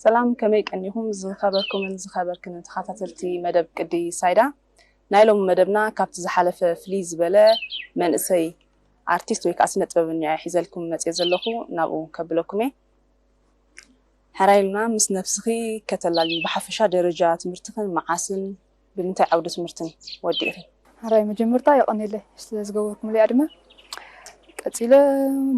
ሰላም፣ ከመይ ቀኒኹም ዝኸበርኩምን ዝኸበርክን ተኸታተልቲ መደብ ቅዲ ሳይዳ? ናይ ሎሚ መደብና ካብቲ ዝሓለፈ ፍልይ ዝበለ መንእሰይ ኣርቲስት ወይ ከዓ ስነ ጥበበኛ እየ ሒዘልኩም መፅየ ዘለኹ፣ ናብኡ ከብለኩም እየ። ሕራይ ሉና፣ ምስ ነብስኺ ከተላልኒ፣ ብሓፈሻ ደረጃ ትምህርትኽን መዓስን ብምንታይ ዓውዲ ትምህርትን ወዲእኺ? ሕራይ መጀመርታ የቐንየለይ ስለ ዝገበርኩምለይ ዕድመ። ቀፂለ፣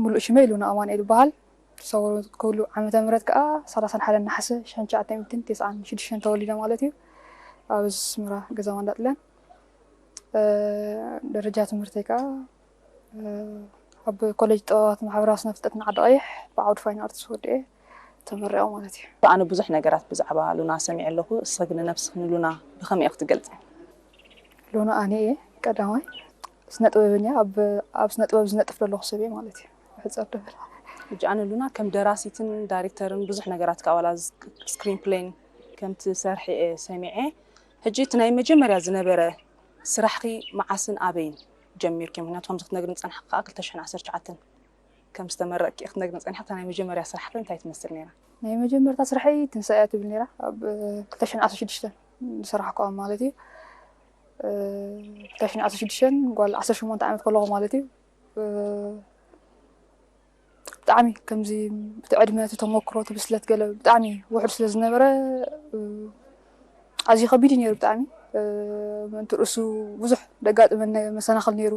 ሙሉእ ሽመይ ሉና ኣማኑኤል ይበሃል። ሰው ክህሉ ዓመተ ምህረት ከዓ ሰላሳን ሓደን ነሓሰ ሽሕን ትሽዓተ ሚእትን ተስዓን ሽዱሽተን ተወሊደ ማለት እዩ። ኣብ ኣስመራ ገዛ ማንዳጥለን። ደረጃ ትምህርተይ ከዓ ኣብ ኮሌጅ ጥበባት ማሕበራዊ ስነ ፍልጠትን ዓዲ ቀይሕ ብዓውዲ ፋይን ኣርትስ ወዲኤ ተመሪቐ ማለት እዩ። ኣነ ብዙሕ ነገራት ብዛዕባ ሉና ሰሚዐ ኣለኹ። እስኺ ግን ንነብስኺ ንሉና ብኸመይ ኢኺ ትገልፂ? ሉና ኣነ እየ ቀዳማይ ስነ ጥበበኛ፣ ኣብ ኣብ ስነ ጥበብ ዝነጥፍ ዘለኹ ሰብ እየ ማለት እዩ። ሕፀር ደበል። ሕጂ ኣነ ሉና ከም ደራሲትን ዳይሬክተርን ብዙሕ ነገራት ካብ ዋላ ስክሪን ፕሌን ከም ትሰርሒ እየ ሰሚዐ። ሕጂ እቲ ናይ መጀመርያ ዝነበረ ስራሕኺ መዓስን ኣበይን ጀሚርኪ? ምክንያቱ ከምዚ ክትነግርኒ ዝጸናሕኪ ከዓ ክልተ ሽሕን ዓሰርተ ትሽዓተን ከም ዝተመረቕኪ ክትነግርኒ ጸኒሕኪ። እታ ናይ መጀመርያ ስራሕኪ እንታይ ትመስል ነይራ? ናይ መጀመርታ ስራሐይ ትንሳኤ እያ ትብል ነይራ። ኣብ ክልተ ሽሕን ዓሰርተ ሽዱሽተን ዝሰራሕኩዋ ማለት እዩ። ክልተ ሽሕን ዓሰርተ ሽዱሽተን ጓል ዓሰርተ ሸሞንተ ዓመት ከለኹ ማለት እዩ። ብጣዕሚ ከምዚ እቲ ዕድመ፣ እቲ ተመክሮ፣ እቲ ብስለት ገለ ብጣዕሚ ውሑድ ስለ ዝነበረ፣ ኣዝዩ ከቢድ እዩ ነይሩ ብጣዕሚ። ምእንቲ ርእሱ ብዙሕ ደጋጥመኒ መሰናኽል ነይሩ።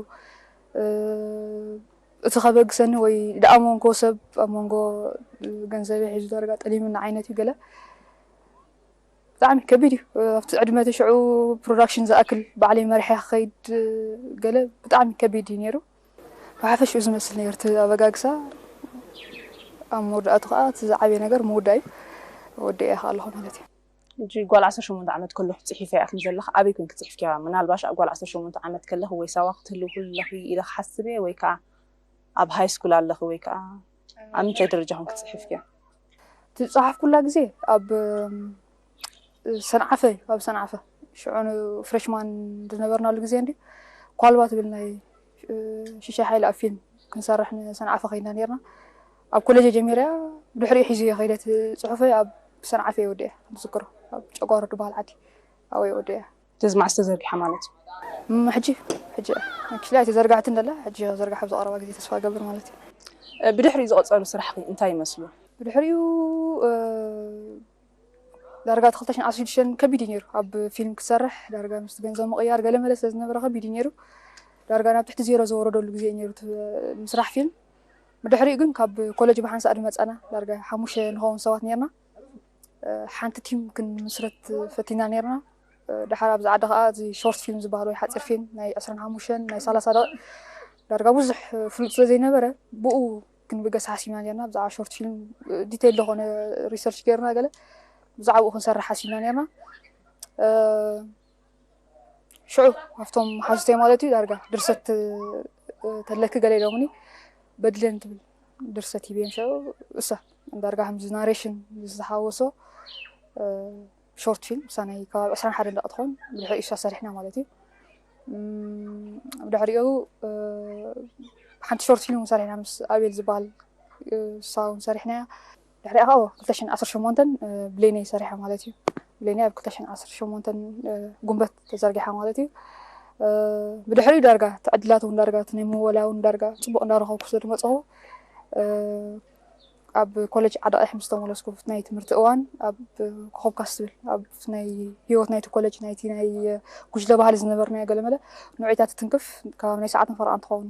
እቲ ከበግሰኒ ወይ ደኣ መንጎ ሰብ ኣብ መንጎ ገንዘበይ ሒዙ ዳርጋ ጠሊሙኒ ዓይነት እዩ ገለ። ብጣዕሚ ከቢድ እዩ። ኣብቲ ዕድመ እቲ ሽዑ ፕሮዳክሽን ዝኣክል ባዕለይ መሪሐ ክኸይድ ገለ ብጣዕሚ ከቢድ እዩ ነይሩ። ብሓፈሽኡ ዝመስል ነይሩ እቲ ኣበጋግሳ። ኣብ መወዳእቱ ከዓ እቲ ዝዓበየ ነገር ምውዳእ እዩ። ወዲኤ ከዓ ኣለኹ ማለት እዩ። ሕጂ ጓል ዓሰርተ ሸሞንተ ዓመት ከለኹ ትጽሒፍያ ኢኺ ዘለኺ፣ ኣበይ ኮንኪ ጽሒፍክያ? ምናልባሽ ኣብ ጓል ዓሰርተ ሸሞንተ ዓመት ከለኺ ወይ ሳዋ ክትህልዊ ከለኺ ኢለ ክሓስብ እየ፣ ወይ ከዓ ኣብ ሃይ ስኩል ኣለኺ፣ ወይ ከዓ ኣብ ምንታይ ደረጃ ኮንኪ ጽሒፍክያ? ዝጸሓፍኩላ ግዜ ኣብ ሰንዓፈ፣ ኣብ ሰንዓፈ ሽዑ ፍሬሽማን ዝነበርናሉ ግዜ እንዲ ኳልባ ትብል ናይ ሽሻይ ሓይሊ ኣብ ፊልም ክንሰርሕ ንሰንዓፈ ከይድና ነርና። ኣብ ኮሌጅ ጀሚረያ፣ ብድሕሪኡ ሒዙ እየ ከይደ እቲ ጽሑፈይ ኣብ ሰንዓፈ እየ ወዲአ። ዝዝክሮ ኣብ ጨጓሮ ዝበሃል ዓዲ ኣብኡ እየ ወዲአ። ደዚ መዓስ ተዘርጊሓ ማለት እዩ? እም፣ ሕጂ፣ ሕጂ። ኣክቹሊ ኣይተዘርጋሕትን ደላ፣ ሕጂ ክዘርጋሕ ኣብዚ ቀረባ ግዜ ተስፋ እገብር ማለት እዩ። እ፣ ብድሕሪኡ ዝቐጸሉ ስራሕኺ እንታይ ይመስሉ? ብድሕሪኡ፣ እ፣ ዳርጋ እቲ ክልተ ሽሕን ዓሰርተ ሽዱሽተን ከቢድ እዩ ነይሩ። ኣብ ፊልም ክትሰርሕ ዳርጋ ምስቲ ገንዘብ ምቕያር ገለ መለ ስለ ዝነበረ ከቢድ እዩ ነይሩ። ዳርጋ ናብ ትሕቲ ዜሮ ዝወረደሉ ግዜ እዩ ነይሩ እቲ ምስራሕ ፊልም። ብድሕሪኡ ግን ካብ ኮሌጅ ብሓንሳእ ድመጻና ዳርጋ ሓሙሽተ ንኸውን ሰባት ነርና። እ፣ ሓንቲ ቲም ክንምስረት ፈቲና ነርና። እ፣ ድሓር ኣብዚ ዓዲ ከኣ እዚ ሾርት ፊልም ዝበሃል ወይ ሓጺር ፊልም ናይ ዕስራን ሓሙሽተን ናይ ሰላሳ ደቂቕ ዳርጋ ብዙሕ ፍሉጥ ስለ ዘይነበረ ብኡ ክንብገስ ሓሲብና ነርና። ብዛዕባ ሾርት ፊልም ዲቴይል ዝኾነ ሪሰርች ገርና ገለ ብዛዕባኡ ክንሰርሕ ሓሲብና ነርና። እ፣ ሽዑ ካብቶም ሓዙተይ ማለት እዩ ዳርጋ ድርሰት፣ እ፣ ተለኪ ገለ ኢሎምኒ በድለን ትብል ድርሰት ሂብየን ሽዑ እሳ ዳርጋ ከምዚ ናሬሽን ዝሓወሶ፣ እ፣ ሾርት ፊልም እሳ ናይ ከባቢ ዕስራን ሓደን ደቂ ትኾን ብድሕሪኡ እሳ ሰሪሕና ማለት እዩ። እም፣ ብድሕሪኡ፣ እ፣ ሓንቲ ሾርት ፊልም እውን ሰሪሕና ምስ ኣቤል ዝበሃል፣ እ፣ እሳ እውን ሰሪሕናያ። ድሕሪኣ ከዓ ክልተ ሽሕን ዓሰርተ ሸሞንተን፣ እ፣ ብሌነይ ሰሪሐ ማለት እዩ። ብሌነይ ኣብ ክልተ ሽሕን ዓሰርተ ሸሞንተን፣ እ፣ ጉንበት ተዘርጊሓ ማለት እዩ። እ፣ ብድሕሪኡ ዳርጋ እቲ ዕድላት እውን ዳርጋ እቲ ናይ ምወላ እውን ዳርጋ ጽቡቕ እንዳረኸብኩ ስለ ዝመጽኹ፣ እ፣ ኣብ ኮሌጅ ዓዲ ቀይሕ ምስ ተመለስኩ ኣብቲ ናይ ትምህርቲ እዋን ኣብ ኮኸብ ካስትል ኣብ ናይ ህይወት ናይቲ ኮሌጅ ናይቲ ናይ ጉጅለ ባህሊ ዝነበርናዮ ገለመለ ንዑይታት ትትንክፍ ካብ ናይ ሰዓትን ፈረቓን ትኸውን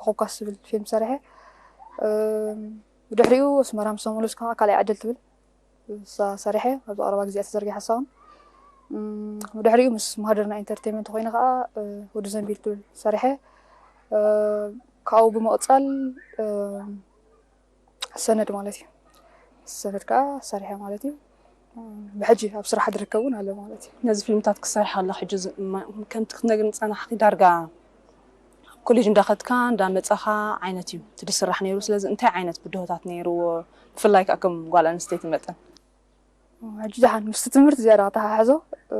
ኮኸብ ካስትል ፊልም ሰሪሐ። ብድሕሪኡ ኣስመራ ምስ ተመለስኩ ከዓ ካልኣይ ዕድል ትብል እሳ ሰሪሐ ኣብዚ ቀረባ ግዜ ተዘርጊሓ እሳ እውን። ብድሕሪኡ ምስ ማህደርና ኢንተርቴንመንት ኮይነ ከዓ ወዲ ዘንቢል ትብል ሰሪሐ። ካብኡ ብምቕፃል ሰነድ ማለት እዩ። ሰነድ ከዓ ሰሪሐ ማለት እዩ። ብሕጂ ኣብ ስራሕ ዝርከብ እውን ኣሎ ማለት እዩ። ነዚ ፊልምታት ክሰርሕ ከለኻ ሕጂ ዝ-፣ ማ-፣ ከምቲ ክትነግርኒ ዝጸናሕኪ ዳርጋ ኣብ ኮሌጅ እንዳኸድካ እንዳመጻኻ ዓይነት እዩ እቲ ዝስራሕ ነይሩ። ስለዚ እንታይ ዓይነት ብድሆታት ነይርዎ? ብፍላይ ከዓ ከም ጓል ኣንስተይቲ መጠን። ሕጂ ደሓን ምስቲ ትምህርቲ ዝያዳ ከተሓሕዞ፣ እ፣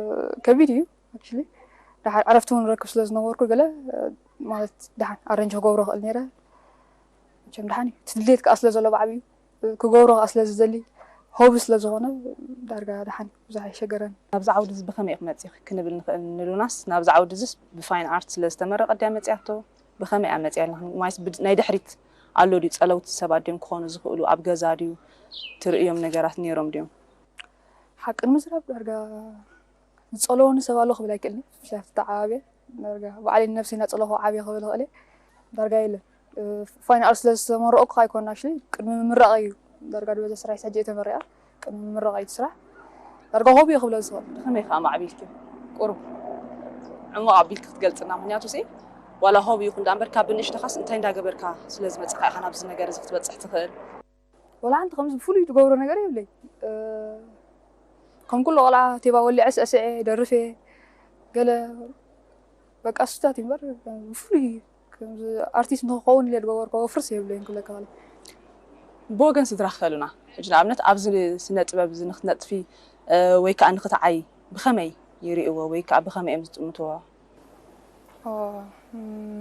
ከቢድ እዩ። ኣክቹሊ ደሓን ዕረፍቲ እውን ረክብ ስለ ዝነበርኩ ገለ፣ እ፣ ማለት ደሓን ኣረንጅ ክገብሮ ክእል ነይረ። መቸም ደሓን እዩ። እቲ ድሌት ከዓ ስለ ዘሎ ብዓብዩ፣ እ፣ ክገብሮ ከዓ ስለ ዝደሊ፣ ሆቢ ስለ ዝኾነ ዳርጋ ደሓን ብዙሕ ኣይሸገረን። ናብዚ ዓውዲ እዚ ብኸመይ ኢኺ መጺኺ ክንብል ንኽእል ንሉናስ፣ ናብዚ ዓውዲ እዚስ ብፋይን ኣርት ስለ ዝተመረቐት ድያ መጺኣቶ? ብኸመይ እያ መጺኣ ኣላ? ማይስ ብድ- ናይ ድሕሪት ኣሎ ድዩ? ጸለውቲ ሰባት ድዮም ክኾኑ ዝኽእሉ? ኣብ ገዛ ድዩ ትርእዮም ነገራት ነይሮም ድዮም? ሓቂ ንምዝራብ ዳርጋ ዝጸለወኒ ሰብ ኣሎ ክብል ኣይክእልኒ። ምክንያቱ ተዓባብየ ዳርጋ ባዕለይ ንነብሰይ እናጸለኹ ዓብየ ክብል እኽእል እየ። ዳርጋ የለን። ፋይን ኣርት ስለ ዝተመረቕኩ ኣይኮን ኣክሽሊ ቅድሚ ምምራቕ እዩ ዳርጋ ዝበዝሕ ስራሕ ሕጂ እየ ተመሪቐ ቅድሚ ምምራቕ እዩ እቲ ስራሕ ዳርጋ ሆቢ እየ ክብሎ ዝኽእል። ብኸመይ ከኣ ማዕቢልኪ? ቁሩብ ዕሙቕ ኣቢልኪ ክትገልጽና። ምኽንያቱ ሲ ዋላ ሆቢ ይኹን ደኣ እምበር ካብ ብንእሽቶኻስ እንታይ እንዳገበርካ ስለ ዝመጻኻ ኢኻ ናብዚ ነገር እዚ ክትበጽሕ ትኽእል? ወላ ሓንቲ ከምዚ ብፍሉይ ዝገብሮ ነገር የብለይ። ከም ኩሉ ቆልዓ ቴባ ወሊዐ ስዕስዐ ደርፍ እየ ገለ በቃ እሱታት እዩ እምበር ብፍሉይ ከምዚ ኣርቲስት ንክኸውን ኢለ ዝገበርኮ ወፍርስ የብለይን ክብለካ ከለ። ብወገን ስድራ ክኸሉና ሕጂ ንኣብነት ኣብዚ ስነ ጥበብ እዚ ንክትነጥፊ ወይ ከዓ ንክትዓይ ብኸመይ ይርእዎ ወይ ከዓ ብኸመይ እዮም ዝጥምትዎ?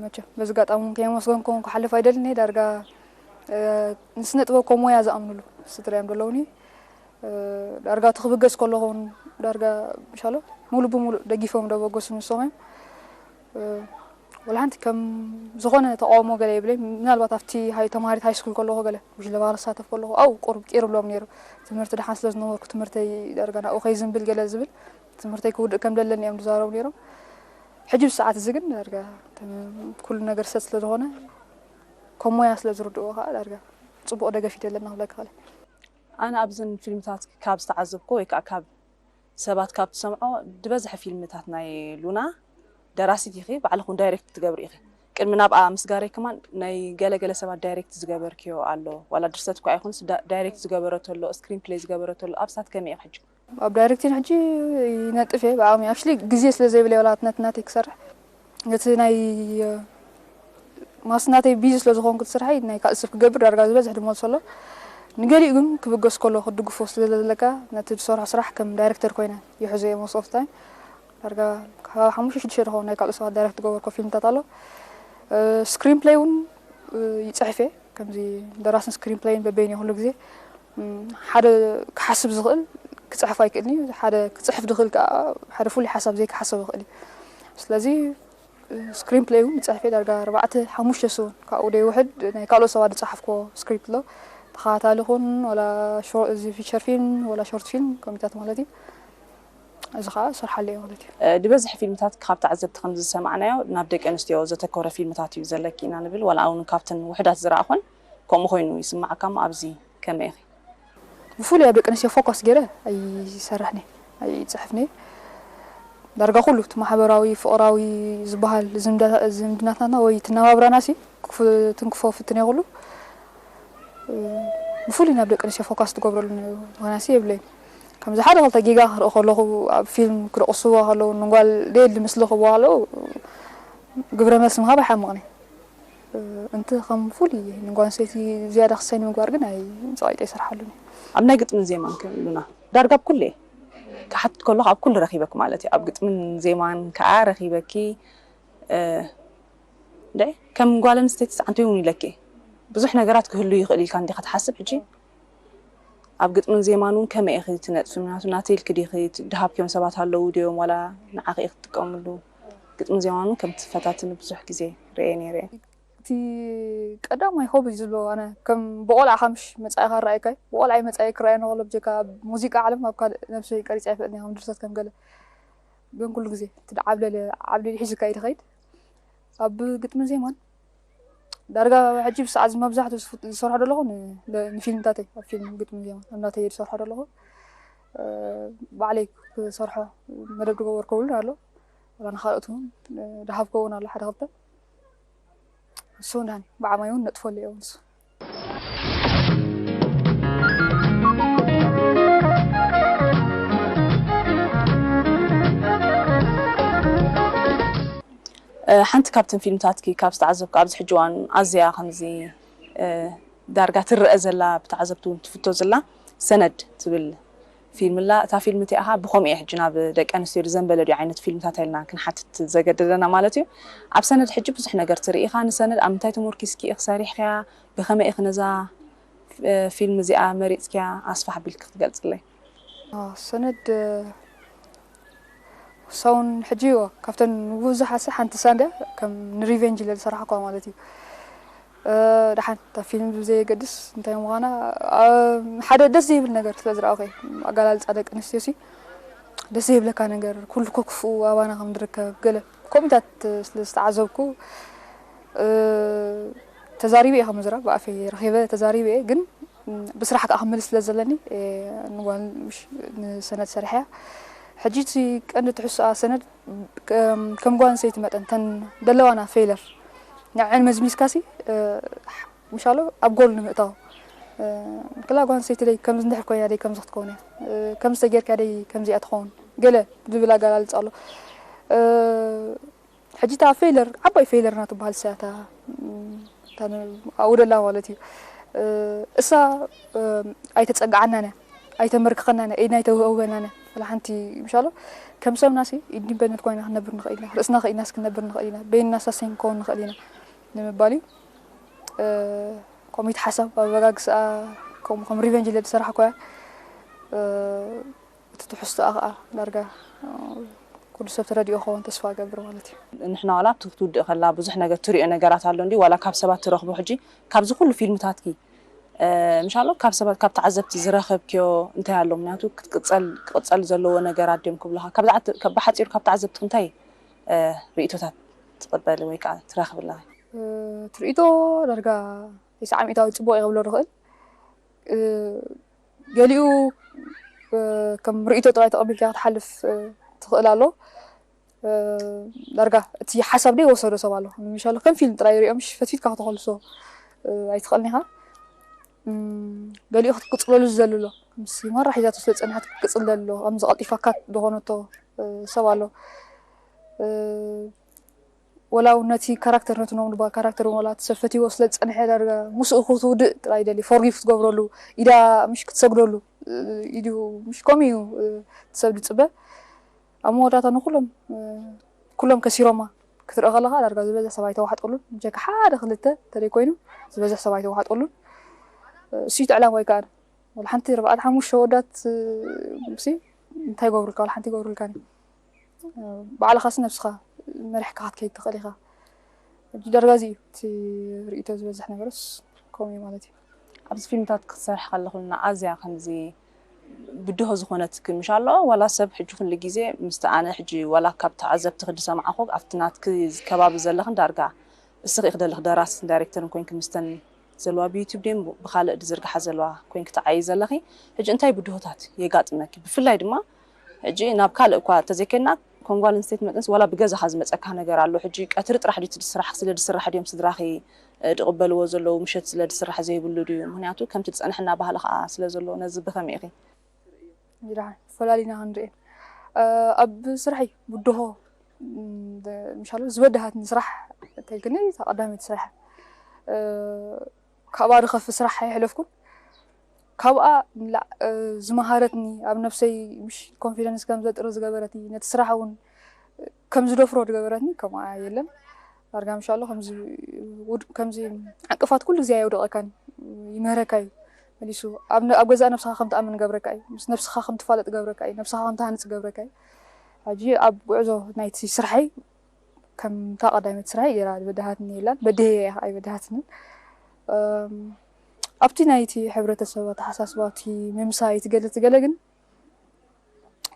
መቸም በዚ ኣጋጣሚ እውን ከየመስገንኩም ክሓልፍ ኣይደልን እየ። ዳርጋ ንስነ ጥበብ ከም ሞያ ዝኣምንሉ ስድራ እዮም ዘለውኒ። ዳርጋ እቲ ክብገስ ከለኹ እውን ዳርጋ ምሻሎ ሙሉእ ብሙሉእ ደጊፎም ደበገሱ ንሶም እዮም። ወላ ሓንቲ ከም ዝኾነ ተቃውሞ ገለ የብለይ። ምናልባት ኣብቲ ሃይ ተማሃሪት ሃይ ስኩል ከለኹ ገለ ጉጅለ ባህሊ ክሳተፍ ከለኹ ኣብኡ ቁሩብ ቂር ብሎም ነይሩ። ትምህርቲ ደሓን ስለ ዝነበርኩ ትምህርተይ ዳርጋ ናብኡ ከይዝንብል ገለ ዝብል ትምህርተይ ክውድእ ከም ደለኒ እዮም ዝዛረቡ ነይሮም። ሕጂ ብሰዓት እዚ ግን ዳርጋ ኩሉ ነገር ሰት ስለ ዝኾነ ከም ሞያ ስለ ዝርድእዎ ከዓ ዳርጋ ፅቡቕ ደገፍ ይደለና ክብለካ ከለ። ኣነ ኣብዘን ፊልምታት ካብ ዝተዓዘብኮ ወይ ከዓ ካብ ሰባት ካብ ትሰምዖ ዝበዝሐ ፊልምታት ናይ ሉና ደራሲት ኢኺ፣ ባዕልኹን ዳይሬክት ትገብሪ ኢኺ። ቅድሚ ናብኣ ምስጋረይ ከማን ናይ ገለገለ ሰባት ዳይሬክት ዝገበርክዮ ኣሎ፣ ዋላ ድርሰት እኳ ኣይኹንስ ዳ- ዳይሬክት ዝገበረቶ ኣሎ፣ ስክሪን ፕሌይ ዝገበረቶ ኣሎ፣ ኣብሳት ከመይ ኢኺ ሕጂ? ኣብ ዳይሬክቲን ሕጂ ይነጥፍ እየ ብዓቕሚ ኣክሽሊ ግዜ ስለ ዘይብለይ ዋላ ነቲ ናተይ ክሰርሕ ነቲ ናይ ማስ ናተይ ቢዚ ስለ ዝኾንኩ እቲ ስርሐይ ናይ ካልእ ሰብ ክገብር ዳርጋ ዝበዝሕ ድመልሶ ኣሎ። ንገሊኡ ግን ክብገስ ከሎ ክትድግፎ ስለ ዘለካ ነቲ ዝሰርሖ ስራሕ ከም ዳይሬክተር ኮይነ ይሕዞ እየ most of time። ዳርጋ ካብ ሓሙሽተ ሽዱሽተ ዝኸውን ናይ ካልኦት ሰባት ዳይሬክት ዝገበርኮ ፊልምታት ኣሎ። ስክሪን ፕለይ እውን ይፅሕፍ እየ። ከምዚ ደራስን ስክሪን ፕለይን በበይን እየ ኩሉ ግዜ። ሓደ ክሓስብ ዝኽእል ክፅሕፍ ኣይክእልን እዩ። ሓደ ክፅሕፍ ዝኽእል ከዓ ሓደ ፍሉይ ሓሳብ ዘይክሓሰብ ይኽእል እዩ። ስለዚ ስክሪን ፕለይ እውን ይፅሕፍ እየ ዳርጋ ኣርባዕተ ሓሙሽተ ሰሙን ካብኡ ደይውሕድ ናይ ካልኦት ሰባት ዝፀሓፍኮ ስክሪፕት ኣሎ። ተኸታታሊ ኹን ወላ እዚ ፊቸር ፊልም ወላ ሾርት ፊልም ኮሚታት ማለት እዩ። እዚ ከዓ እሰርሓሉ እየ ማለት እዩ። ድበዝሕ ፊልምታት ካብ ተዓዘብቲ ከም ዝሰማዕናዮ ናብ ደቂ ኣንስትዮ ዘተኮረ ፊልምታት እዩ ዘለኪ ኢና ንብል ዋላ እውን ካብተን ውሕዳት ዝረኣኹን ከምኡ ኮይኑ ይስማዓካ እሞ ኣብዚ ከመይ ኢኺ? ብፍሉይ ኣብ ደቂ ኣንስትዮ ፎከስ ገይረ ኣይሰርሕን እየ ኣይፅሕፍን እየ። ዳርጋ ኩሉ እቲ ማሕበራዊ ፍቕራዊ ዝበሃል ዝምድናታትና ወይ ትነባብራና ሲ ትንክፎ ፍትን እየ ኩሉ ብፍሉይ ናብ ደቂ ኣንስትዮ ፎካስ ትገብረሉ ዝኾነ ሲ የብለይን። ከምዚ ሓደ ክልተ ጌጋ ክርኢ ከለኹ ኣብ ፊልም ክደቕስዋ ከለዉ ንጓል ደየሊ ምስሊ ክብዋ ከለዉ ግብረ መልሲ ምሃብ ኣይሓምቕን እየ። እንቲ ከም ፍሉይ ንጓል ኣንስተይቲ ዝያዳ ክሳይ ንምግባር ግን ኣይ ጸቒጠ ኣይሰርሓሉን እየ። ኣብ ናይ ግጥምን ዜማን ከ ሉና ዳርጋ ኣብ ኩሉ እየ ክሓትት ከለኹ ኣብ ኩሉ ረኺበኪ ማለት እዩ። ኣብ ግጥምን ዜማን ከኣ ረኺበኪ እንደ ከም ጓል ኣንስተይቲ ሰዓንተ እውን ኢለኪ ብዙሕ ነገራት ክህሉ ይኽእል ኢልካ እንዲኻ ትሓስብ ሕጂ ኣብ ግጥምን ዜማን እውን ከመይ ኢኺ ትነጥፊ ምክንያቱ ናተይ ኢልኪ ዲኺ ድሃብኪዮም ሰባት ኣለዉ ድዮም ዋላ ንዓኺ ኢኺ ትጥቀምሉ ግጥምን ዜማን እውን ከም ትፈታትኒ ብዙሕ ግዜ ርእየ ነይረ እቲ ቀዳማይ ሆቢ ዝብሎ ኣነ ከም ብቆልዓ ካምሽ መጻኢኻ ራኣይካይ ብቆልዓ መጻኢ ክራኣየ ነኸሎ ብጀካ ኣብ ሙዚቃ ዓለም ኣብ ካልእ ነብሰይ ቀሪጸ ኣይፈልጥን ከም ድርሰት ከም ገለ ግን ኩሉ ግዜ እቲ ዓብለለ ዓብለለ ሒዝካ እዩ ዝኸይድ ኣብ ግጥምን ዜማን ዳርጋ ሕጂ ብሰዓት መብዛሕትኡ ዝሰርሖ ዘለኹ ንፊልምታተይ ኣብ ፊልም ግጥሚ ዜማ እናተየ ዝሰርሖ ዘለኹ ባዕለይ ክሰርሖ መደብ ዝገበርኩ እውን ኣሎ ወላ ንካልኦት እውን ድሃብኮ እውን ኣሎ ሓደ ክልተ ንሱ እውን ዳኒ ብዓማይ እውን ነጥፈሉ እየ ንሱ ሓንቲ ካብተን ፊልምታትኪ ካብ ዝተዓዘብኩ ኣብዚ ሕጂ እዋን ኣዝያ ከምዚ ዳርጋ ትረአ ዘላ ብተዓዘብቲ እውን ትፍቶ ዘላ ሰነድ ትብል ፊልም ኣላ። እታ ፊልም እቲኣ ብኸምኡ እየ ሕጂ ናብ ደቂ ኣንስትዮ ዝዘንበለ ድዩ ዓይነት ፊልምታት ኢልና ክንሓትት ዘገደደና ማለት እዩ። ኣብ ሰነድ ሕጂ ብዙሕ ነገር ትርኢ ኢኻ። ንሰነድ ኣብ ምንታይ ተመርኪስኪ ኢኺ ሰሪሕክያ? ብኸመይ ኢኺ ነዛ ፊልም እዚኣ መሪፅክያ ኣስፋሕ ቢልክ ክትገልፅለይ? ሰነድ ሳውን ሕጂ እዎ ካብተን ብዙሓት ሓንቲ ሳንድያ ከም ንሪቨንጅ ኢለ ዝሰራሕኳ ማለት እዩ። ደሓን እታ ፊልም ብዘየገድስ እንታይ ምዃና ሓደ ደስ ዘይብል ነገር ስለ ዝረኣኹ፣ ኣገላልፃ ደቂ ኣንስትዮ ሲ ደስ ዘይብለካ ነገር ኩሉ ኮክፍኡ ኣባና ከም ዝርከብ ገለ ኮሚታት ስለ ዝተዓዘብኩ ተዛሪበ እየ። ከምዝራ ብኣፈይ ረኺበ ተዛሪበ እየ፣ ግን ብስራሕ ከዓ ክምልስ ስለ ዘለኒ ንጓል ንሰነድ ሰሪሐያ። ሕጂ እቲ ቀንዲ ትሕስኣ ሰነድ ከም ጓል ኣንስተይቲ መጠን ተን ደለዋና ፌለር ንዐን መዝሚዝካሲ ምሻሎ ኣብ ጎል ንምእታው ክላ ጓል ኣንስተይቲ ደይ ከምዚ እንድሕር ኮይና ደይ ከምዚ ክትከውን እያ፣ ከምዚ ተጌርካ ደይ ከምዚኣ ትኸውን ገለ ዝብል ኣገላልፃ ኣሎ። ሕጂ እታ ፌለር ዓባይ ፌለር ናትበሃል ሰያታ ኣብኡ ደላ ማለት እዩ። እሳ ኣይተፀግዓናን እያ፣ ኣይተመርክኸናን እያ፣ ኢድና ኣይተውህበናን እያ። ወላ ሓንቲ ምሻሎ ከም ሰብናሲ ኢንዲፐንደንት ኮይና ክንነብር ንኽእል ኢና፣ ርእስና ክኢልናስ ክንነብር ንኽእል ኢና፣ በይንና ሳሰይ ክንከውን ንኽእል ኢና ንምባል እዩ። ኮሚት ሓሳብ ኣበጋግስኣ ከምኡ ከም ሪቨንጅ ኢለ ዝሰራሕኮ እያ። እቲ ትሕዝቶኣ ከዓ ዳርጋ ኩሉ ሰብ ተረዲኦ ክኸውን ተስፋ እገብር ማለት እዩ። ንሕና ዋላ ኣብቲ ክትውድእ ከላ ብዙሕ ነገር ትሪኦ ነገራት ኣሎ እንዲ ዋላ ካብ ሰባት ትረኽቦ ሕጂ ካብዚ ኩሉ ፊልምታትኪ ምሻሎ ካብ ሰባት ካብ ተዓዘብቲ ዝረኸብክዮ እንታይ ኣሎ? ምክንያቱ ክትቅፀል ክቕፀል ዘለዎ ነገራት ድዮም ክብሉኻ? ብሓፂሩ ካብ ተዓዘብቲ እንታይ ርእቶታት ትቕበሊ ወይ ከዓ ትረኽብላ? ትርኢቶ ዳርጋ ተስዓ ሚእታዊ ፅቡቕ እየ ክብሎ ዝኽእል። ገሊኡ ከም ርእይቶ ጥራይ ተቐቢልካ ክትሓልፍ ትኽእል ኣሎ። ዳርጋ እቲ ሓሳብ ደይ ወሰዶ ሰብ ኣሎ። ምሻሎ ከም ፊልም ጥራይ ሪኦ ምሽ ፈትፊትካ ክተኸልሶ ኣይትኽእልን ኢኻ። ገሊኡ ክትቅፅለሉ ዝደሊ ኣሎ። ምስ ማራ ሒዛቶ ስለ ዝፀንሐት ክትቅፅል ደሊ ኣሎ። ከምዚ ቀልጢፋ ካት ዝኾነቶ ሰብ ኣሎ። ወላ እውን ነቲ ካራክተር ነቲ ኖም ድባ ካራክተር እውን ወላ እቲ ሰብ ፈትዎ ስለ ዝፀንሐ ዳርጋ ምስኡ ክትውድእ ጥራይ ይደሊ። ፎርጊቭ ክትገብረሉ ኢዳ ምሽ ክትሰግደሉ ኢዱ ምሽ ከምኡ እዩ እቲ ሰብ ዝፅበ። ኣብ መወዳእታ ንኩሎም ኩሎም ከሲሮማ ክትርኢ ከለካ ዳርጋ ዝበዝሕ ሰብ ኣይተዋሕጠሉን። ብጀካ ሓደ ክልተ እንተደይ ኮይኑ ዝበዝሕ ሰብ ኣይተዋሕጠሉን። እሱ እዩ እቲ ዕላማ ወይ ከዓ ወላ ሓንቲ ኣርባዕተ ሓሙሽተ ወዳት ሲ እንታይ ይገብሩልካ? ወላ ሓንቲ ይገብሩልካ ባዕልኻሲ ነብስኻ መሪሕካ ክትከይድ ትኽእል ኢኻ። ሕጂ ዳርጋ እዚ እዩ እቲ ርእይቶ ዝበዝሕ ነገርስ ከምኡ እዩ ማለት እዩ። ኣብዚ ፊልምታት ክትሰርሒ ከለኹ ኣዝያ ከምዚ ብድሆ ዝኾነትኪ ምሽ ኣሎ? ዋላ ሰብ ሕጂ ኩሉ ግዜ ምስቲ ኣነ ሕጂ ዋላ ካብ ተዓዘብትኺ ዝሰማዕኹ ኣብቲ ናትኪ ከባቢ ዘለኽን ዳርጋ እስኺ ኢኺ ዘለኺ ደራስን ዳይሬክተርን ኮይንኪ ምስተን ዘለዋ ብዩቲዩብ ድየን ብኻልእ ዝዝርግሓ ዘለዋ ኮይንኪ ትዓዪ ዘለኺ ሕጂ እንታይ ብድሆታት የጋጥመኪ? ብፍላይ ድማ ሕጂ ናብ ካልእ እኳ ተዘይከድና ከም ጓል ኣንስተይቲ መጠንስ ዋላ ብገዛኻ ዝመፀካ ነገር ኣሎ። ሕጂ ቀትሪ ጥራሕ ድዩ እቲ ስራሕ ስለ ዝስራሕ ድዮም ስድራኺ ድቕበልዎ ዘለዉ ምሸት ስለ ዝስራሕ ዘይብሉ ድዩ? ምክንያቱ ከምቲ ዝፀንሐና ባህሊ ከዓ ስለ ዘሎ ነዚ ብኸመይ ኢኺ? ይድሓን ፈላሊና ክንርኢ ኣብ ስራሐይ ብድሆ ምሻሉ ዝበድሃትኒ ስራሕ እንተልክኒ እታ ቀዳመይቲ ስራሕ ካብኣ ዝኸፊ ስራሕ ኣይሕለፍኩን። ካብኣ ንላዕ ዝመሃረትኒ ኣብ ነብሰይ ምሽ ኮንፊደንስ ከም ዘጥሪ ዝገበረትኒ ነቲ ስራሕ እውን ከም ዝደፍሮ ዝገበረትኒ ከምኣ የለን። ዳርጋ ምሻሎ ከምዚ ውድ- ከምዚ ዕንቅፋት ኩሉ ግዜ ኣየውደቐካን ይምህረካ እዩ መሊሱ ኣብ ነ- ኣብ ገዛእ ነብስኻ ከም ትኣምን ገብረካ እዩ ምስ ነብስኻ ከም ትፋለጥ ገብረካ እዩ ነብስኻ ከም ትሃንፅ ገብረካ እዩ። ሕጂ ኣብ ጉዕዞ ናይቲ ስርሐይ ከምታ ቀዳመይቲ ስርሐይ ገይራ በድሃትኒ የላን በድሄ እያ ኣይበድሃትንን። ኣብቲ ናይቲ ሕብረተሰብ ኣተሓሳስባ እቲ ምምሳይ እቲ ገለ እቲ ገለ ግን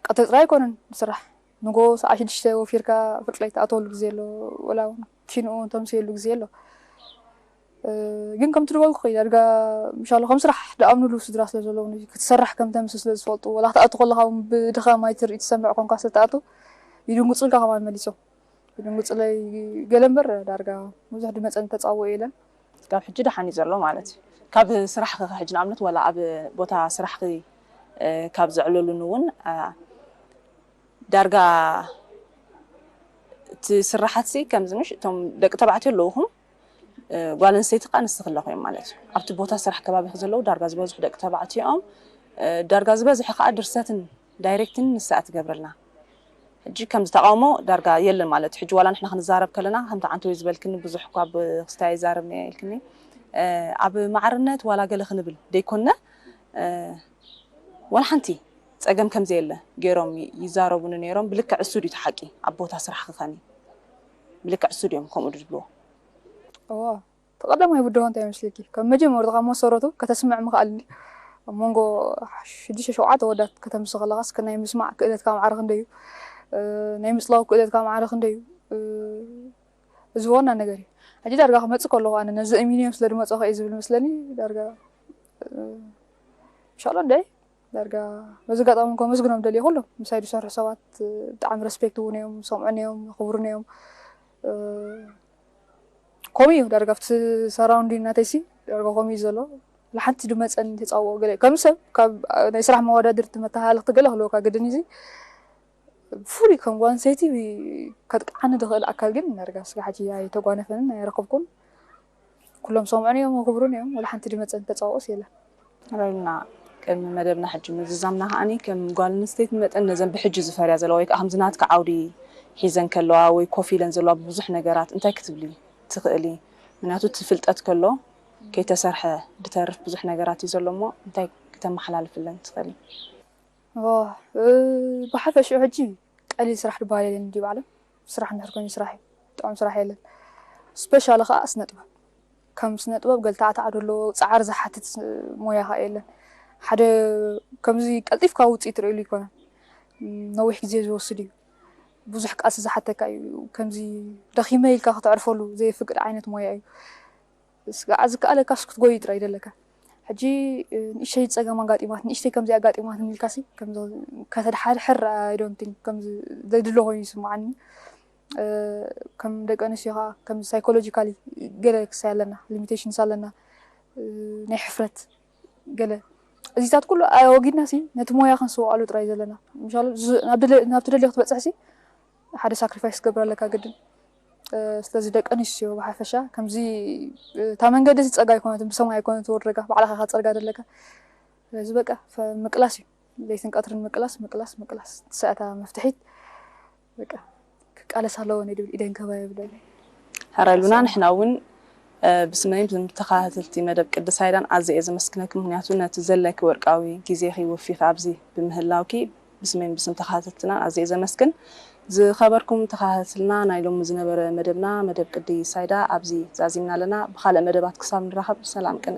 ቀትሪ ጥራይ ኣይኮነን ዝስራሕ ንጎ ሰዓ ሽዱሽተ ወፊርካ ፍርቂ ለይቲ ትኣትወሉ ግዜ ኣሎ ወላ እውን ኪንኡ ተምስየሉ ግዜ ኣሎ። ግን ከምቲ ዝበልኩኺ ዳርጋ ምሻሎ ከም ስራሕ ድኣምንሉ ስድራ ስለ ዘለዉ ክትሰርሕ ከም ተምሲ ስለ ዝፈልጡ ወላ ክትኣቱ ከለኻ እውን ብድኻም ኣይትርኢ ትሰምዕ ኮንካ ስለ ትኣቱ ይድንጉፁልካ ከማን መሊሶም ይድንጉፁለይ። ገለ እምበር ዳርጋ ብዙሕ ድመፀን ተፃውኦ የለን። ካብ ሕጂ ደሓን እዩ ዘሎ ማለት እዩ። ካብ ስራሕኺ ከ ሕጂ ንኣብነት ዋላ ኣብ ቦታ ስራሕኺ ካብ ዘዕለሉኒ እውን ዳርጋ እቲ ስራሓትሲ ከምዚ ምሽ እቶም ደቂ ተባዕትዮ ኣለውኹም ጓል ኣንስተይቲ ከዓ ንስኺ ኣለኹ እዮም ማለት እዩ። ኣብቲ ቦታ ስራሕ ከባቢኺ ዘለዉ ዳርጋ ዝበዝሑ ደቂ ተባዕትዮ እዮም። ዳርጋ ዝበዝሑ ከዓ ድርሰትን ዳይሬክትን ንሳ እያ ትገብረልና። ሕጂ ከምዚ ተቃውሞ ዳርጋ የለን ማለት እዩ። ሕጂ ዋላ ንሕና ክንዛረብ ከለና ከምቲ ዓንተወይ ዝበልክኒ ብዙሕ እኳ ብክስታይ ኣይዛረብን እየ ኢልክኒ ኣብ ማዕርነት ዋላ ገለ ክንብል ደይኮነ፣ ዋላ ሓንቲ ጸገም ከም ዘየለ ገይሮም ይዛረቡኒ ነይሮም። ብልክዕ እሱ ድዩ እቲ ሓቂ? ኣብ ቦታ ስራሕ ክኸኒ ብልክዕ እሱ ድዮም ከምኡ ዝብልዎ? እዋ እቲ ቀዳማይ ብድሆ እንታይ ይመስለኪ? ካብ መጀመርቱ ካብ መሰረቱ ከተስምዕ ምኽኣል እንዲ ኣብ መንጎ ሽዱሽተ ሸውዓተ ወዳት ከተምሲ ከለኻስ ናይ ምስማዕ ክእለትካ ማዕረ ክንደይ እዩ? ናይ ምጽላው ክእለትካ ማዕረ ክንደይ እዩ? እዚ ዋና ነገር እዩ። ሕጂ ዳርጋ ክመጽእ ከለኹ ኣነ ነዚ እሚንዮም ስለ ድመጽኦ ከ እዩ ዝብል መስለኒ። ዳርጋ ምሻሎ እንደ ዳርጋ በዚ ኣጋጣሚ ከመስግኖም ደልየ ኩሎም ምሳይ ዝሰርሑ ሰባት ብጣዕሚ ሬስፔክት እውን እዮም፣ ሰምዑን እዮም፣ ክብሩን እዮም። ከምኡ እዩ ዳርጋ ኣብቲ ሰራውንዲን ናተይሲ ዳርጋ ከምኡ እዩ ዘሎ። ሓንቲ ድመፀን ተፃውኦ ገለ ከም ሰብ ካብ ናይ ስራሕ መወዳድርቲ መተሃላለኽቲ ገለ ክህልወካ ግድን እዚ ብፍሉይ ከም ጓል ኣንስተይቲ ከጥቅዓኒ ዝኽእል ኣካል ግን ዳርጋ ስጋ ሕጂ ኣይተጓነፈንን ኣይረኸብኩን። ኩሎም ሰምዑን እዮም ክብሩን እዮም። ወላ ሓንቲ ድመፀን ተፃውኦስ የለን። ራይልና ቅድሚ መደብና ሕጂ ምዝዛምና ከዓኒ ከም ጓል ኣንስተይቲ መጠን ነዘን ብሕጂ ዝፈርያ ዘለዋ ወይ ከዓ ከምዚ ናትካ ዓውዲ ሒዘን ከለዋ ወይ ኮፍ ኢለን ዘለዋ ብዙሕ ነገራት እንታይ ክትብሊ ትኽእሊ? ምክንያቱ እቲ ፍልጠት ከሎ ከይተሰርሐ ድተርፍ ብዙሕ ነገራት እዩ ዘሎ እሞ እንታይ ክተመሓላልፍለን ትኽእሊ? ብሓፈሽኡ ሕጂ ቀሊል ስራሕ ዝበሃል የለን እንዲ ባዕሎም ስራሕ እንድሕር ኮይኑ ስራሕ እዩ። ጥዑም ስራሕ የለን። ስፔሻሊ ከዓ ስነ ጥበብ ከም ስነ ጥበብ ገልታዕታዕ ደሎ ፃዕሪ ዝሓትት ሞያ ከዓ የለን። ሓደ ከምዚ ቀልጢፍካ ውፅኢት ትርእሉ ይኮነን። ነዊሕ ግዜ ዝወስድ እዩ። ብዙሕ ቃልሲ ዝሓተካ እዩ። ከምዚ ደኺመ ኢልካ ከተዕርፈሉ ዘይፍቅድ ዓይነት ሞያ እዩ። ስጋዓ ዝከኣለካስ ክትጎይ ጥራይ ደለካ። ሕጂ ንእሽተይ ፀገም ኣጋጢማት ንእሽተይ ከምዚ ኣጋጢማት ኢልካሲ ከተድሓድሕር ኣይዶንቲንግ ከምዚ ዘድሎ ኮይኑ ይስምዓኒ። ከም ደቂ ኣንስትዮ ከዓ ከም ሳይኮሎጂካሊ ገለ ክሳይ ኣለና ሊሚቴሽንስ ኣለና። ናይ ሕፍረት ገለ እዚታት ኩሉ ኣወጊድና ሲ ነቲ ሞያ ክንስውኣሉ ጥራይ ዘለና ምሻሉ ናብ ትደልዮ ክትበፅሕ ሲ ሓደ ሳክሪፋይስ ክገብር ኣለካ ግድን። ስለዚ ደቂ ኣንስትዮ ብሓፈሻ ከምዚ እታ መንገዲ እዚ ፀጋ ኣይኮነትን ብሰማይ ኣይኮነ ትወርደካ ባዕልካ ከፀርጋ ደለካ። ስለዚ በቃ ምቅላስ እዩ። ለይትን ቀትርን ምቅላስ ምቅላስ ምቅላስ ትስዕታ መፍትሒት በቃ ክቃለስ ኣለዎ ናይ ድብል ኢደን ከባ የብለለ። ሕራይ ሉና ንሕና እውን ብስመይን ብተኸታተልቲ መደብ ቅድስ ሃይዳን ኣዝየ እየ ዘመስግነኪ። ምክንያቱ ነቲ ዘለኪ ወርቃዊ ግዜኺ ወፊኺ ኣብዚ ብምህላውኪ ብስመይን ብስም ተኸታተልትናን ኣዝየ እየ ዘመስግን። ዝኸበርኩም ተኸታተልና ናይ ሎሚ ዝነበረ መደብና መደብ ቅድስ ሃይዳ ኣብዚ ዛዚምና ኣለና። ብኻልእ መደባት ክሳብ ንራኸብ ሰላም ቅነ።